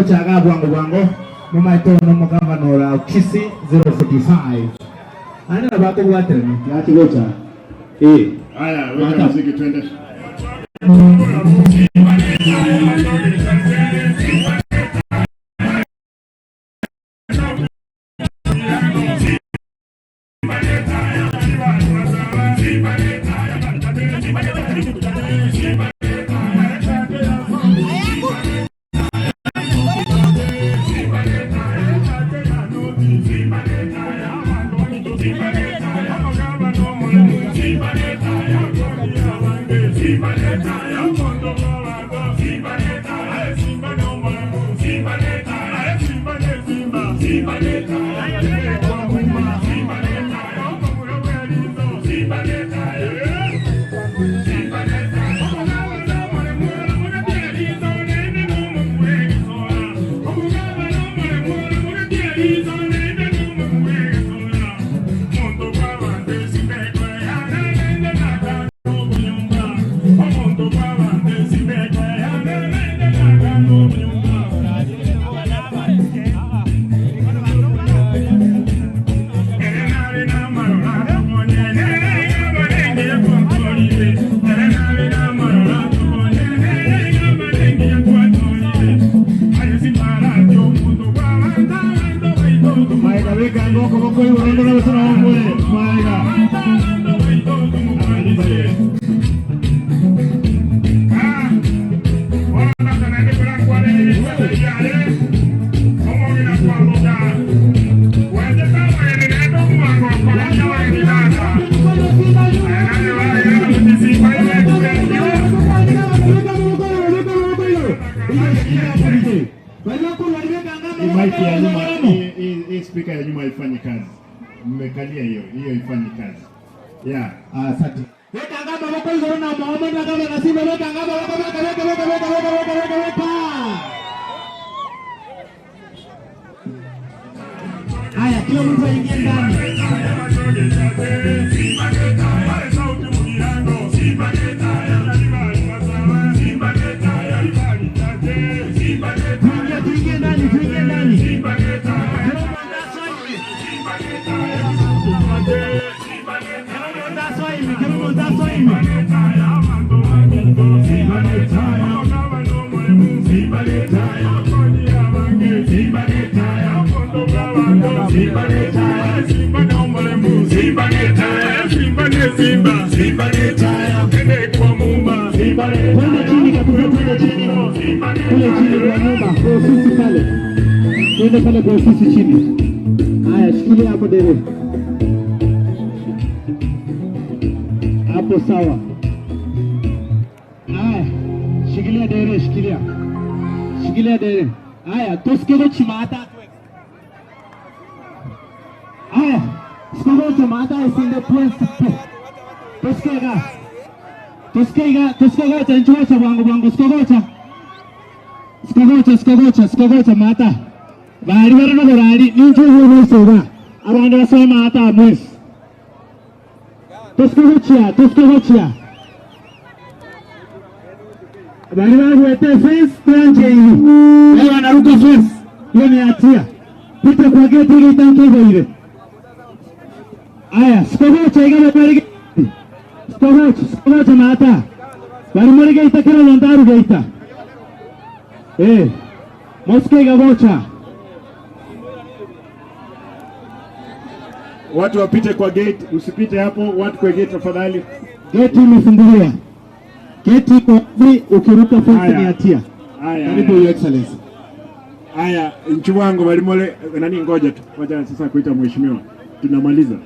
Togochaga bwango bwango mumaito no mugavana ora Kisii 045 ane nabakobwaterani tigachigocha eh. Haya, weka muziki twende. Mic ya nyuma, hii speaker ya nyuma haifanyi kazi. Mmekalia hiyo, hiyo haifanyi kazi. Yeah. Asante. Weka ngamba wako hizo na muombe na kama na Simba weka ngamba wako weka weka weka weka weka weka weka weka. Haya, kila mtu aingie ndani. Tuingie, tuingie ndani, tuingie ndani. Twende chini kabisa, twende chini. Kule chini kwa nyumba, kwa ofisi pale. Twende pale kwa ofisi chini. Haya, shikilia hapo dere. Hapo sawa. Haya, shikilia dere, shikilia. Shikilia dere. Haya, tusikize chimata. Haya, sikize chimata isinde twende. Tusikize. Tusikize, tusikize nchuacha bwangu bwangu, sikogocha. Sikogocha, sikogocha, sikogocha mata. Bali barano borali ninchu huno Abandu basoma ata mwesi. Tusikogochia, tusikogochia. Bali baruete fence tuanje hivi. Leo wanaruka fence. Hiyo ni hatia. Pita kwa geti ile itantozo ile. Aya, sikogocha igaba bali. Sikogocha, sikogocha mata. Bali muri geita kila londaru geita. Eh. Mosque gagocha. Watu wapite kwa gate, usipite hapo, watu kwa gate tafadhali. Geti imefunguliwa. Geti iko wazi, ukiruka fence ni hatia. Haya. Karibu Your Excellency. Haya, nchi wangu walimole nani, ngoja tu. Ngoja sasa kuita mheshimiwa. Tunamaliza.